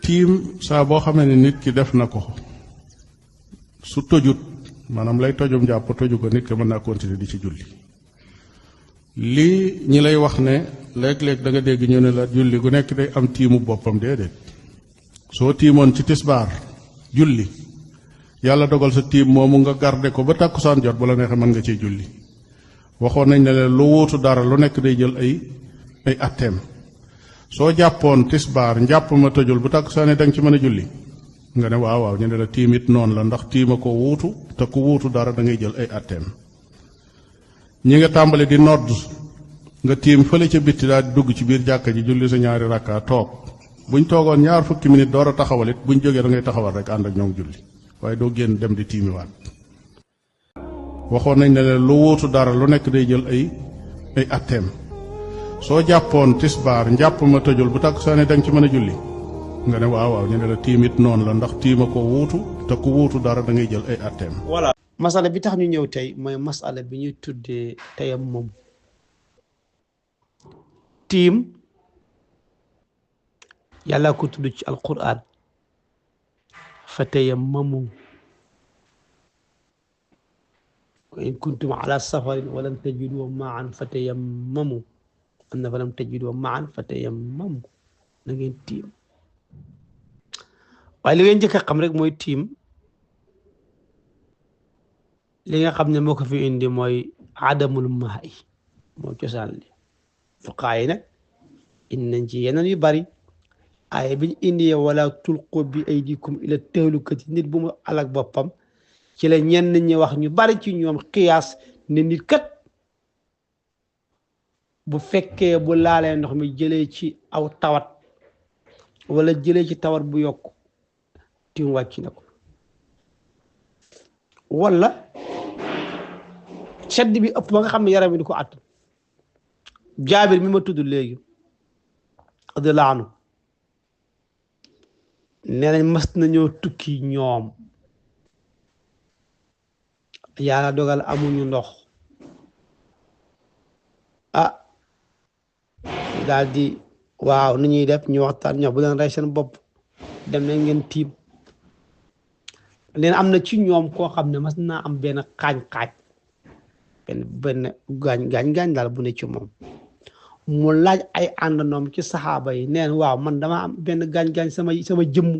tiim saa boo xamee ne nit ki def na ko su tojut maanaam lay tojum jàpp toju ko nit ki mën naa continuer di ci julli lii ñi lay wax ne léeg-léeg da nga dégg ñu ne la julli gu nekk day am tiimu boppam déedéet soo tiimoon ci tisbaar julli yàlla dogal sa tiim moomu nga garde ko ba tàkkusaan jot bu la neexee mën nga ciy julli waxoon nañ ne leen lu wuutu dara lu nekk day jël ay atteem soo jàppoon tisbaar njàpp ma tëjul bu tàkkusaane da nga ci mën a julli nga ne waaw waaw ñu ne la tiim it noonu la ndax tiima ko wuutu te ku wuutu dara da ngay jël ay atteem ñi nga tàmbali di nodd nga tiim fële ca bitti daal di dugg ci biir jàkka ji julli sa ñaari rakka toog buñ toogoon ñaar fukki minute door a taxawal it buñ jógee da ngay taxawal rek ànd ak ñoom julli waaye doo génn dem di tiimiwaat waxoon nañ ne leen lu wuutu dara lu nekk day jël ay atteem soo jàppoon tisbaar njàpp ma tëjul bu tàkkusaane da nga ci mën a julli nga ne waaw waaw ñu ne la tiim it noonu la ndax tiima ko wuutu te ku wuutu dara da ngay jël ay atteem. voilà masala bi tax ñu ñëw tey mooy masala bi ñuy tuddee tayammum tiim yàlla ko tudd ci alquran fa tayammamu wa in kuntum ala safarin walam tajidu maan fa tayammamu am na fa lam tajidu maan fa tayammamu na ngeen tiim waaye li ngeen njëkk a xam rek mooy tiim li nga xam ne moo ko fi indi mooy adamul maay moo cosaan li fuqaa yi nag indi nañ ci yeneen yu bari ay biñ indee wala tulqu bi aydikum ila tahlukati nit bu mu alak boppam ci la ñenn ñi wax ñu bari ci ñoom xiyaas ne nit kat bu fekkee bu laalee ndox mi jëlee ci aw tawat wala jëlee ci tawat bu yokk tiim wàcc na ko wala sedd bi ëpp ba nga xam ne yaram bi di ko att jaabir mi ma tudd léegi radiyallahu anhu nee nañ mas nañoo tukki ñoom yàlla dogal amuñu ndox daal di waaw nu ñuy def ñu waxtaan ñox bu leen rey seen bopp dem nañ ngeen tiim leen am na ci ñoom koo xam ne mas naa am benn xaañ-xaaj benn gaañ daal bu ne ci moom mu laaj ay àndandoom ci saxaaba yi neen waaw man dama am benn gaañ-gaañ sama jëmm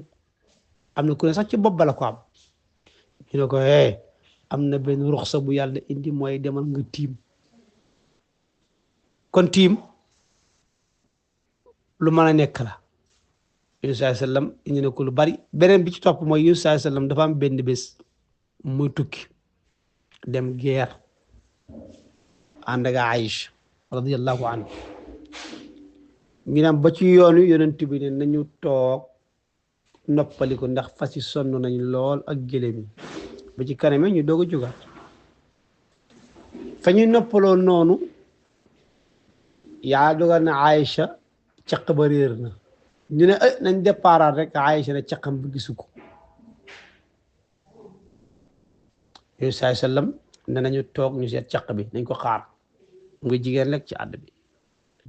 am na ku ne sax ci bopp bala ko am ñu ne ko am na benn ruxsa bu yàlla indi mooy demal nga tiim kon tiim lu mën a nekk la yunus sallallahu alayhi wasallam indi na ko lu bari beneen bi ci topp mooy yunus sallallahu alayhi wasallam dafa am benn bés muy tukki dem guerre ànd ak Aïcha radiyallahu anhu ñu dem ba ci yoonu yonent bi ne nañu toog noppali ko ndax fas yi sonn nañ lool ak gëléem yi ba ci kaname ñu doog a jógaat fa ñuy noppaloo noonu yaa dogal na Aïcha caq ba réer na ñu ne nañ départaat rek Aïcha ne caqam bi gisu ko yooyu saai sallam ne nañu toog ñu seet caq bi nañ ko xaar mu nga jigéen rek ci àdd bi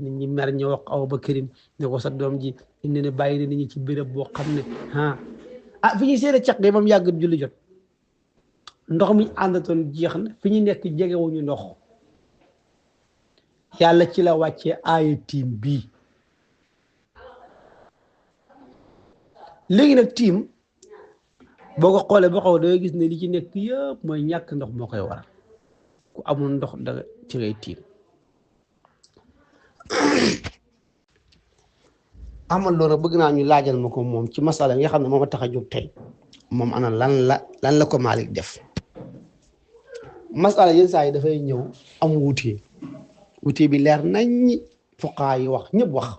nit ñi mer ñu wax Abu Bakrin ne ko sa doom ji indi ne bàyyi na nit ñi ci béréb boo xam ne fi ñuy seede caq yi moom yàgg julli jot ndox mi àndatoon jeex na fi ñu nekk jegewuñu ndox yàlla ci la wàccee aaya tiim bii léegi nag tiim boo ko xoolee ba xaw dangay gis ne li ci nekk yëpp mooy ñàkk ndox moo koy waral ku amul ndox da ci ngay tiim amal loolu bëgg naa ñu laajal ma ko moom ci masala nga xam ne moom a tax a jóg tey moom ana lan la ko Malick def masala yenn saa yi dafay ñëw am wutee bi leer nañ fuqaa yi wax ñëpp wax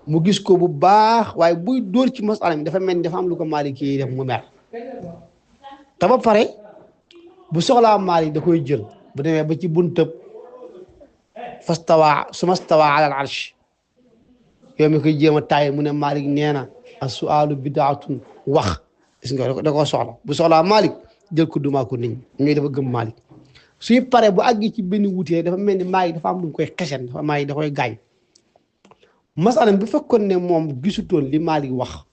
mu gis ko bu baax waaye buy dóor ci masala mi dafa mel ni dafa am lu ko Malick yi def mu mer te ba pare bu soxlaa Malick da koy jël bu demee ba ci buntëb suma stawa ala al arsh yow mi koy jéem a taay mu ne Malick nee na as-su'aalu bidaatun wax gis nga da koo soxla bu soxlaa Malick jël ko dumaa ko nit ñi dafa gëm Malick suy pare bu àggi ci benn wutee dafa mel ni Malick dafa am lu mu koy xesen dafa Malick da koy gaañ masalan bu fekkoon ne moom gisutoon li Malick wax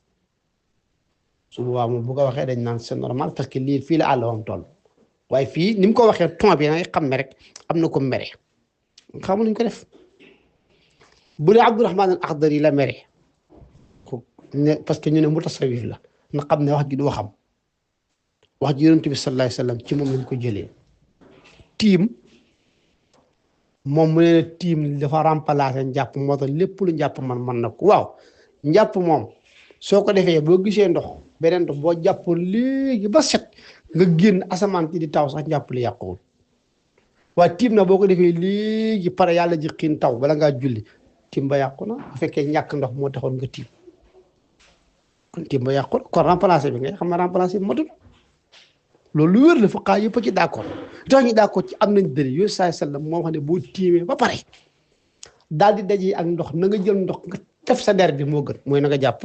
su boobaa moom bu ko waxee dañ naan c'est normal parce que lii fii la àll wam toll waaye fii ni mu ko waxee ton bi ngay xam ne rek am na ko mere xamu nuñ ko def bu dee Abdurahman al Akhdari la mere ko ne parce que ñu ne mutasawif la na xam ne wax ji du waxam wax ji yonent bi sallallahu alayhi wasallam ci moom lañ ko jëlee tiim moom mu ne tiim dafa remplacer njàpp moo tax lépp lu njàpp man na ko waaw njàpp moom soo ko defee boo gisee ndox beneen ndox boo jàppoon léegi ba set nga génn asamaan ci di taw sax njàpp li yàquwul waaye tiim na boo ko defee léegi pare yàlla ji xiin taw bala ngaa julli tiim ba yàqu na bu fekkee ñàkk ndox moo taxoon nga tiim kon tiim ba yàqu na kon remplacer bi ngay xam ne remplacer bi matul loolu lu wér la fuqahaa yëpp a ci d'accord tax ñu d'accord ci am nañ dëri yooyu saa sallam moo xam ne boo tiimee ba pare daal di dajee ak ndox na nga jël ndox nga def sa der bi moo gën mooy na nga jàpp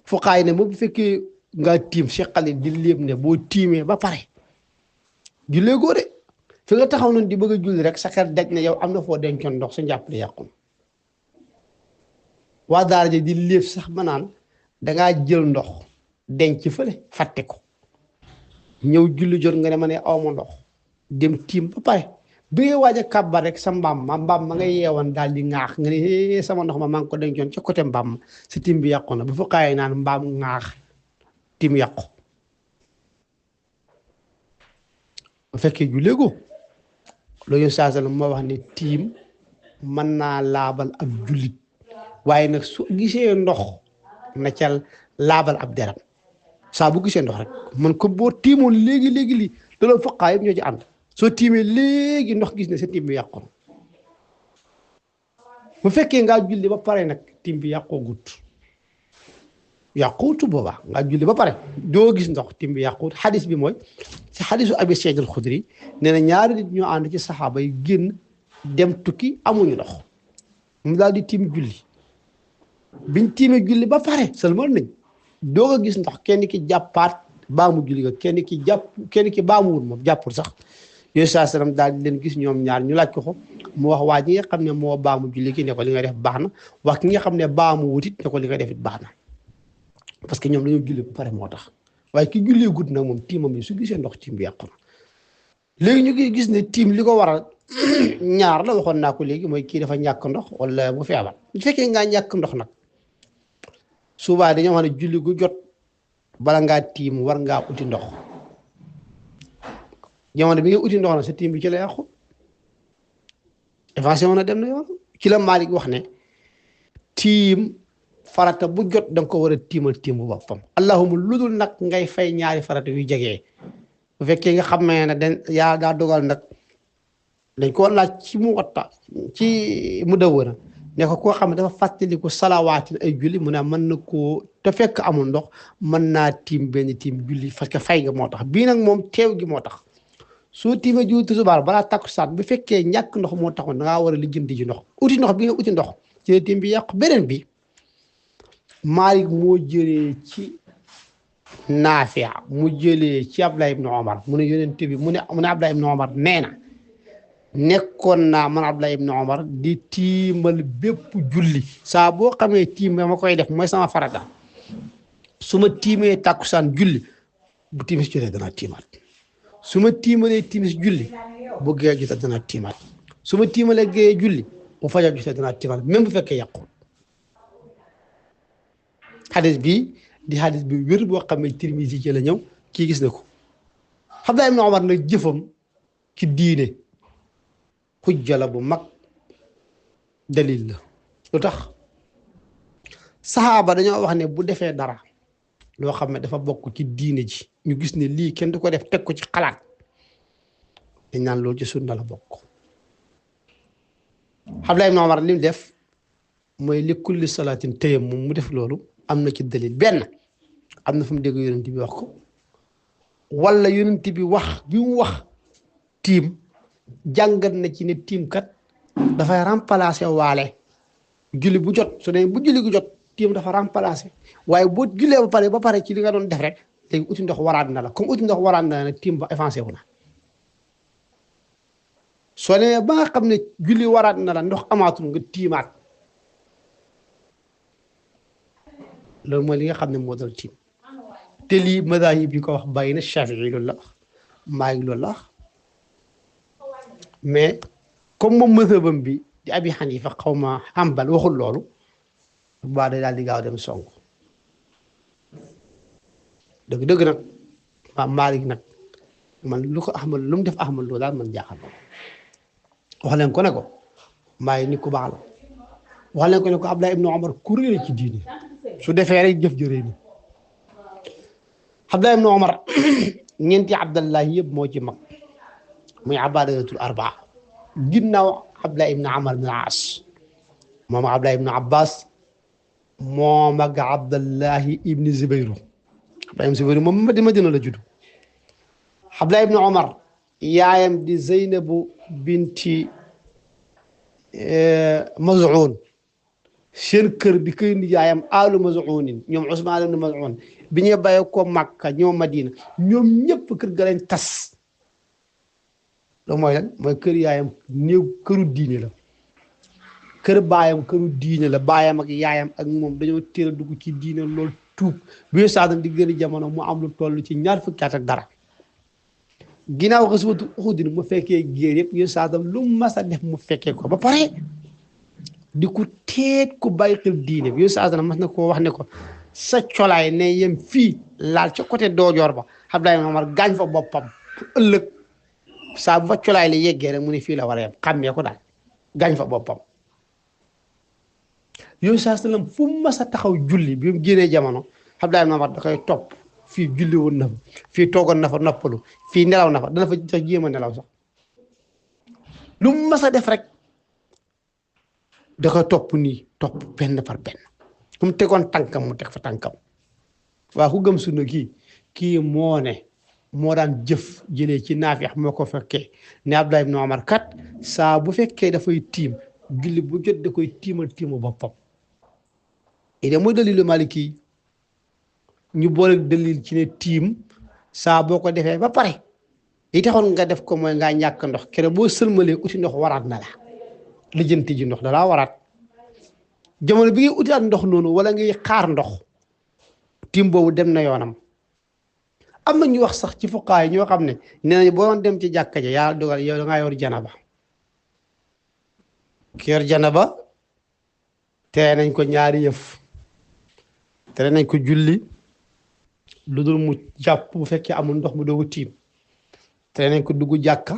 fuqahaa yi ne bu fekkee nga tiim Cheikh Khalil di léeb ne boo tiimee ba pare jullee goo de fi nga taxaw noonu di bëgg a julli rek sa xel daj ne yow am na foo dencoon ndox sa njàpp di yàqu waa daara ji di léeb sax ma naan dangaa jël ndox denc fële fàtte ko ñëw julli jot nga ne ma ne awma ndox dem tiim ba pare bi ngay waaj a kàbbar rek sa mbaam ma nga yeewoon daal di ŋaax nga ne sama ndox ma maa ngi ko dencoon ca côté mbaam ma sa tiim bi yàqu na bu fa kaayee naan mbaam ŋaax tiim yàqu bu fekkee jullee go loolu saa sallam moo wax ne tiim mën naa laabal ab jullit waaye nag su gisee ndox na ca laabal ab deram saa bu gisee ndox rek man ko boo tiimoon léegi lii loolu fuqahaa yëpp ñoo ci ànd soo tiimee léegi ndox gis ne sa tiim bi yàqu na bu fekkee ngaa julli ba pare nag tiim bi yàqoo gut boobaa ngaa julli ba pare doo gis ndox tiim bi yàquut xadis bi mooy si xadisu Abi Saïd al-Xudri nee na ñaari nit ñoo ànd ci saxaaba yi génn dem tukki amuñu ndox mu daal di tiim julli biñ tiimee julli ba pare seulement nañ doo ko gis ndox kenn ki jàppaat baamu julli ga kenn ki baamuwul moom jàppul sax yooyu saa salaam daal di leen gis ñoom ñaar ñu laaj ko mu wax waa ñi nga xam ne moo baamu julli ki ne ko li nga def baax na wax ki nga xam ne baamu wutit ne ko li nga def it baax na parce que ñoom dañoo julli ba pare moo tax waaye ki jullee gudd nag moom tiimam yi su gisee ndox tiim bi yàqu na léegi ñu ngi gis ne tiim li ko waral ñaar la waxoon naa ko léegi mooy kii dafa ñàkk ndox wala bu feebar bu fekkee ngaa ñàkk ndox nag souvent dañoo xam ne julli gu jot bala ngaa tiim war ngaa uti ndox jamono bi nga uti ndox nag sa tiim bi ci la yàqu évasion na dem na yoon ci la Malik wax ne tiim farata bu jot da nga ko war a tiimal tiim bu boppam allahuma ludul nag ngay fay ñaari farata yu jegee bu fekkee nga xam ne dañ yaa daa dogal nag dañ ko laaj ci mu watta ci mu dawwana ne ko koo xam ne dafa fàttaliku salawaatin ay julli mu ne mën na koo te fekk amul ndox mën naa tiim benn tiim julli parce que fay nga moo tax bii nag moom teew gi moo tax soo tiimee jiw tisbaar balaa takkusaan bu fekkee ñàkk ndox moo taxoon da ngaa war a lijjanti ci ndox uti ndox bi nga uti ndox ci la tiim bi yàqu beneen bi Maalik moo jëlee ci Naafi mu jëlee ci Abdullah ibn Omar mu ne yonent bi mu ne Abdullah ibn Omar nee na nekkoon naa man Abdullah ibn Omar di tiimal bépp julli saa boo xamee tiim ma koy def mooy sama farata su ma tiimee takkusaan julli bu timis jotee danaa tiimaat su ma tiimalee timis julli bu gee jotee danaa tiimaat su ma tiimalee gee julli bu fajar jotee danaa tiimaat même bu fekkee yàqu xadis bi di xadis bi wér boo xam ne Tirmisi ci la ñëw kii gis na ko Abdullah ibn Omar nag jëfam ci diine xujja la bu mag dalil la lu tax saxaaba dañoo wax ne bu defee dara loo xam ne dafa bokk ci diine ji ñu gis ne lii kenn du ko def teg ko ci xalaat dañ naan loolu ci sunna la bokk Abdullah ibn Omar li mu def mooy li kulli salaatin tayammum mu def loolu am na ci dalil benn am na fu mu dégg yonent bi wax ko wala yonent bi wax bi mu wax tiim jàngat na ci ne tiim kat dafay remplacer waale julli bu jot su dee bu julli gu jot tiim dafa remplacer waaye boo jullee ba pare ci li nga doon def rek léegi uti ndox waraat na la comme uti ndox waraat na la nag tiim ba avancé wu na soo demee ba nga xam ne julli waraat na la ndox amaatul nga tiimaat loolu mooy li nga xam ne moo doon tiim te lii madaahib yi ko wax bàyyi na Shafii loolu la wax Maalik loolu la wax mais comme moom mazhabam bi di Abi Xanifa xaw ma Hanbal waxul loolu baa day daal di gaaw dem song dëgg-dëgg nag waa Maalik nag man lu ko Ahmad lu mu def Ahmad loolu daal man jaaxal wax leen ko ne ko Maalik nit ku baax la wax leen ko ne ko Abdullah ibnu Omar ku réere ci diine su defee rek jëf jëree ni Abdullah ibnu Omar ñeenti Abdallah yëpp moo ci mag muy abadatul arbaa ginnaaw Abdullah ibnu Amar ibnu Aas moom Abdullah ibnu Abbas moo mag Abdallahi ibnu Zubayru Abdullah ibnu Zubayru moom Madina la judd Abdullah ibnu Omar yaayam di Zeynabu binti Maz'un seen kër bi koy nijaayam aalu Maz'unin ñoom Usmaan ibnu Maz'un bi ñu bàyyee ko Makka ñoom Madina ñoom ñëpp kër ga lañ tas loolu mooy lan mooy kër yaayam néew këru diine la kër baayam këru diine la baayam ak yaayam ak moom dañoo teel a dugg ci diine loolu tuub bu saadan di gën a jamono mu am lu toll ci ñaar fukki at ak dara ginnaaw xaswatu Uhud mu fekkee géer yëpp yu saadan lu mas a def mu fekkee ko ba pare di ko teet ku bàyyi xel diine bi yu saadan mas na koo wax ne ko sa colaay ne yem fii laal ca côté doojoor ba Abdullah ibn Omar gaañ fa boppam pour ëllëg saa bu fa colaay li yeggee rek mu ne fii la war a yem xàmmee ko daal gaañ fa boppam yooyu saa sallam fu mu mas a taxaw julli bi mu génnee jamono Abdullah ibn Omar da koy topp fii julli woon na fa fii toogoon na fa noppalu fii nelaw na fa dana fa sax jéem a nelaw sax lu mu mas a def rek da koy topp nii topp benn par benn fu mu tegoon tànkam mu teg fa tànkam waaw ku gëm sunna kii moo ne moo daan jëf jëlee ci Naafi moo ko fekkee ne Abdullah ibn Omar kat saa bu fekkee dafay tiim julli bu jot da koy tiimu boppam ide mooy dalilu Maliki ñu boole dalil ci ne tiim saa boo ko defee ba pare li taxoon nga def ko mooy ngaa ñàkk ndox kere boo sëlmalee uti ndox waraat na la lijjanti ji ndox dalaa waraat jamono bi ngay utaat ndox noonu wala ngay xaar ndox tiim boobu dem na yoonam am na ñu wax sax ci fuqaay ñoo xam ne nee nañ boo doon dem ci jàkka ja yaa dogal yow da ngaa yor janaba ki yor janaba tere nañ ko ñaari yëf tere nañ ko julli lu dul mu jàpp bu fekkee amul ndox mu doog a tiim tere nañ ko dugg jàkka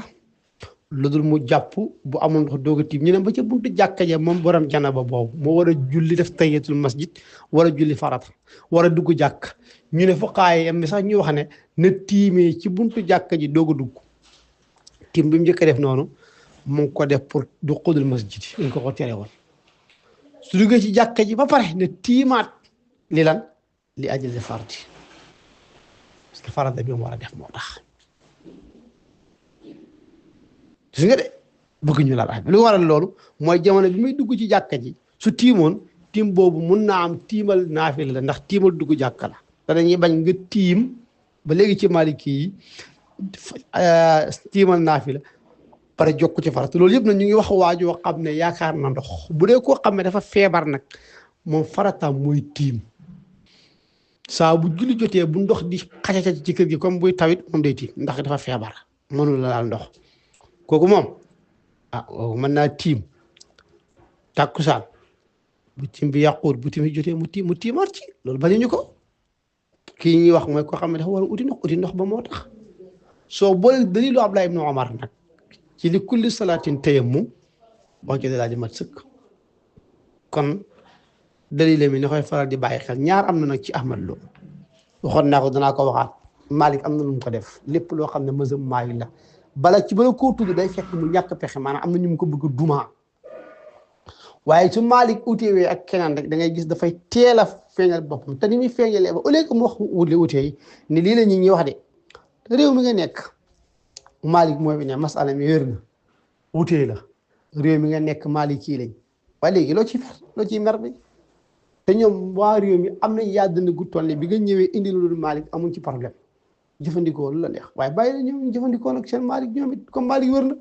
lu dul mu jàpp bu amul ndox doog a tiim ñu ne ba ca buntu jàkka ja moom borom janaba boobu moo war a julli def tahiyatul masjid war a julli farata war a dugg jàkk ñu ne fuqaay am mi sax ñu wax ne na tiimee ci buntu jàkka ji doog a dugg tiim bi mu njëkk a def noonu mu ngi ko def pour du xudul masjid yi ko tere woon su duggee ci jàkka ji ba pare ne tiimaat li lan li ajli fardi parce que farata bi mu war a def moo tax gis nga de bëgg ñu la lu waral loolu mooy jamono bi muy dugg ci jàkka ji su tiimoon tiim boobu mun naa am tiimal naafila la ndax tiimal dugg jàkka la te dañuy bañ nga tiim ba léegi ci Maliki yi tiimal naafila pare jokku ci farata loolu yëpp nag ñu ngi wax waajoo xam ne yaakaar na ndox bu dee koo xam ne dafa feebar nag moom farataam mooy tiim saa bu julli jotee bu ndox di xacaca ci kër gi comme buy tawit moom day tiim ndax dafa feebar mënul la laal ndox kooku moom mën naa tiim tàkkusaan bu tiim bi yàquut bu tiim jotee mu tiimaat ci loolu bañuñu ko kii ñuy wax mooy koo xam ne dafa war a uti ndox ba moo tax soo boole dalilu Abdullah ibn Omar nag ci li kulli salaatin tayammum boo ci daal di mat sëkk kon dalile mi ni koy faral di bàyyi xel ñaar am na nag ci Ahmad Lo waxoon naa ko danaa ko waxaat Malik am na lu mu ko def lépp loo xam ne mazhab Malik la bala koo tudd day fekk mu ñàkk pexe maanaam am na ñu mu ko bëgg duma waaye su Malik uteewee ak keneen rek da ngay gis dafay teel a feeñal boppam te ni muy feeñalee ba au lieu que mu wax utee ni lii la ñuy wax de réew mi nga nekk Malik mooy bi ne masala mi wér na wutee la réew mi nga nekk Malik kii lañ waaye léegi loo ciy mer bi te ñoom waa réew mi am nañ yaa dënd gu toll bi nga ñëwee indi lu Malik amuñ ci problème jëfandikoo lu la neex waaye bàyyi la ñoom jëfandikoo nag seen Malik ñoom it comme Malik wér na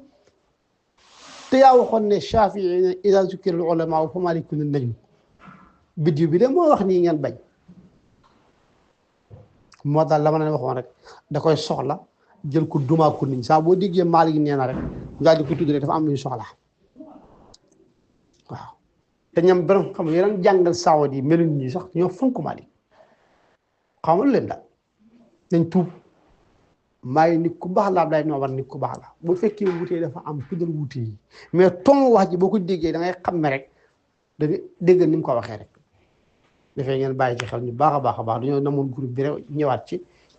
te yaa waxoon ne Shafii ne idaa zukira al ulamaa fa Maalikun najm biddiw bi de moo wax nii ngeen bañ moo tax la ma leen waxoon rek da koy soxla jël ko dumaa ko niñ saa boo déggee Maalik nee na rek ngaa di ko tudd rek dafa am lu ñu soxla waaw te ñoom borom xam yeneen jàngal saawat yi meluñ ñi sax ñoo fonk Maalik xamal leen daal nañ tuub maay nit ku baax la Abdoulaye Omar nit ku baax la bu fekkee wutee dafa am tuddal wute yi mais ton wax ji boo ko déggee da ngay xam ne rek da nga dégg ni mu ko waxee rek dafay ngeen bàyyi ci xel ñu baax a baax dañoo namoon groupe bi rek ñëwaat ci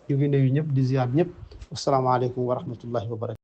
ñu ngi nuyu ñëpp di ziar ñëpp asalaamaaleykum wa rahmatullahi wa barakatu